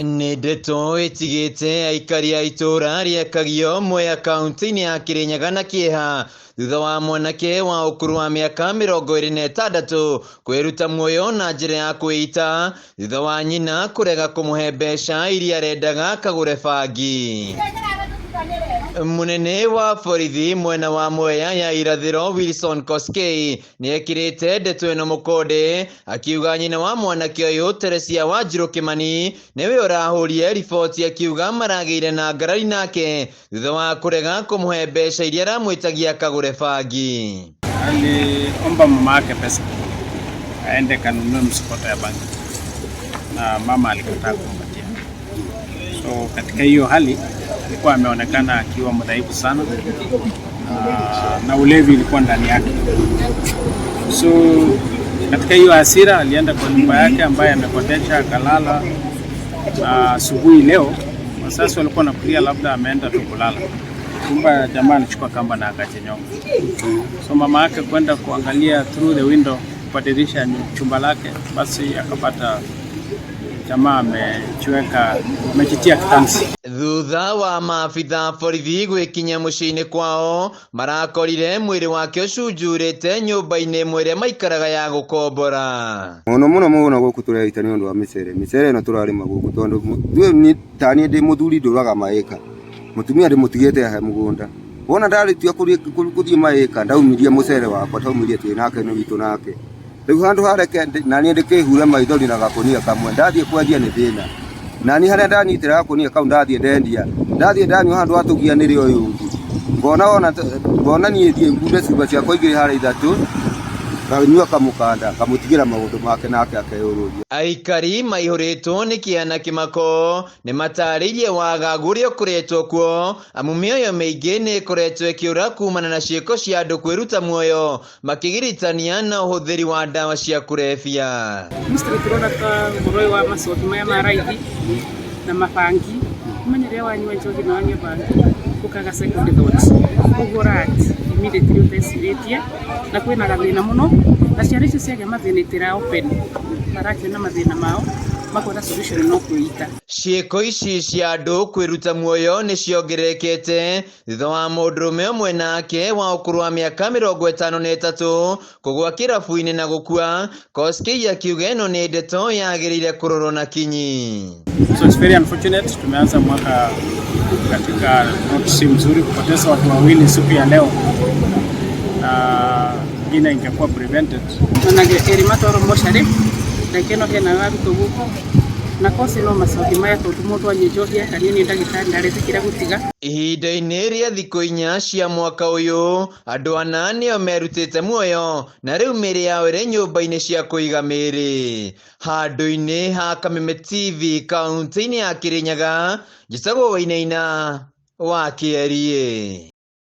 Nĩ ndeto ĩtigĩte aikari a itũũra rĩa Kagio Mwea kaunti-inĩ ya Kĩrĩnyaga na kĩeha thutha wa mwanake wa ũkũrũ wa mĩaka 26 kwĩruta muoyo na njĩra ya kwĩita thutha wa nyina kũrega kũmũhe mbeca iria arendaga akagũre bangi. Mũnene wa borithi mwena wa Mwea ya irathĩro Wilson Koskei nĩekĩrĩte ndeto ĩno mũkonde akiuga nyina wa mwanake ũyũ Teresia Wanjirũ Kĩmani nĩwe ũrahũrire riboti akiuga maragĩire na ngarari nake thutha wa kũrega kũmũhe mbeca iria aramwĩtagia akagũre bangi. Aliomba mama yake pesa aende kanunue msokoto ya bangi na mama alikataa kumpatia. So katika hiyo hali alikuwa ameonekana akiwa mdhaifu sana na ulevi ilikuwa ndani yake. So katika hiyo hasira alienda kwa nyumba yake ambaye amekodesha akalala. Na asubuhi leo wazazi walikuwa wanafikiria labda ameenda tu kulala, kumbe jamaa alichukua kamba na akajinyonga. So mama yake kwenda kuangalia through the window kwa dirisha ya chumba lake, basi akapata jamaa amejiweka amejitia kitanzi. Thutha wa maabitha borithi gwĩkinya mũciĩ-inĩ kwao marakorire mwĩrĩ wake ũcunjurĩte nyũmba-inĩ ĩmwe ĩrĩa maikaraga ya gũkombora. Mũno mũno mũno gũkũ tũreita nĩ ũndũ wa mĩcere. Mĩcere ĩno tũrarĩma gũkũ tondũ ithuĩ ta niĩ ndĩ mũthuri ndũraga maĩka, mũtumia ndĩmũtigĩte he mũgũnda. Wona ndarĩtua gũthiĩ maĩka ndaumirie mũcere wakwa, ndaumirie twĩ nake nĩ witũ nake. Rĩu handũ hareke na niĩ ndĩkĩhure maithori na gakũnia kamwe, ndathiĩ kwendia nĩ thĩna. Na niĩ harĩa ndanyitĩra gakũnia kau ndathiĩ ndendia, ndathiĩ ndanyua handũ ha tũgianĩre ũyũ ũngĩ. Ngona wona ngona niĩ thiĩ ngunde cuba ciakwa igĩrĩ harĩa ithatũ, nganyua kamũkanda ngamũtigĩra maũndũ make nake akeyũrũria. Aikari maihũrĩtwo nĩ kĩeha na kĩmako nĩ matarĩirie wagagu ũrĩa ũkoretwo kuo amu mĩoyo mĩingĩ nĩ ĩkoretwo ĩkĩũra kumana na ciĩko cia andũ kwĩruta muoyo makĩgiritania na ũhũthĩri wa ndawa cia kũrebia. Mostly turona ta ũhoro ũyũ wa macoki maya ma raithi na mabangi, ũmenye rĩrĩa wanyua njohi na wanyua bangi ũkaga second thought, ũguo ũra-act immediately ũtecirĩtie na kwĩna gathĩna mũno na ciana icio ciagĩa mathĩna itira open, marakĩona mathĩna mao makona solution no kwĩita. Ciĩko ici cia andũ kwĩruta muoyo nĩ ciongererekete thutha wa mũndũrũme ũmwe nake wa ũkũrũ wa mĩaka 53 kũgwa kĩrabu-inĩ na gũkua. Koskei akiuga ĩno nĩ ndeto yagĩrĩire kũrorwo na kinyi. So it's very unfortunate, tumeanza mwaka katika note si mzuri, kupoteza watu wawili siku ya leo, na ingine ingekuwa prevented. Ona ĩrĩ matwarwo mocarĩ reke no hena arutwo gũkũ na kosi no macoki maya tondũ mũndũ anyua njohi akanio nĩ ndagĩtarĩ ndaretĩkĩra gũtiga. Ihinda-inĩ rĩa thikũ 4 cia mwaka ũyũ andũ ana nĩo merutĩte muoyo na rĩu mĩĩrĩ yao ĩrĩ nyũmba-inĩ cia kũiga mĩĩrĩ. Handũ-inĩ ha Kameme TV kaunti-inĩ ya Kĩrĩnyaga, njĩtagwo Wainaina wa Kĩeriĩ.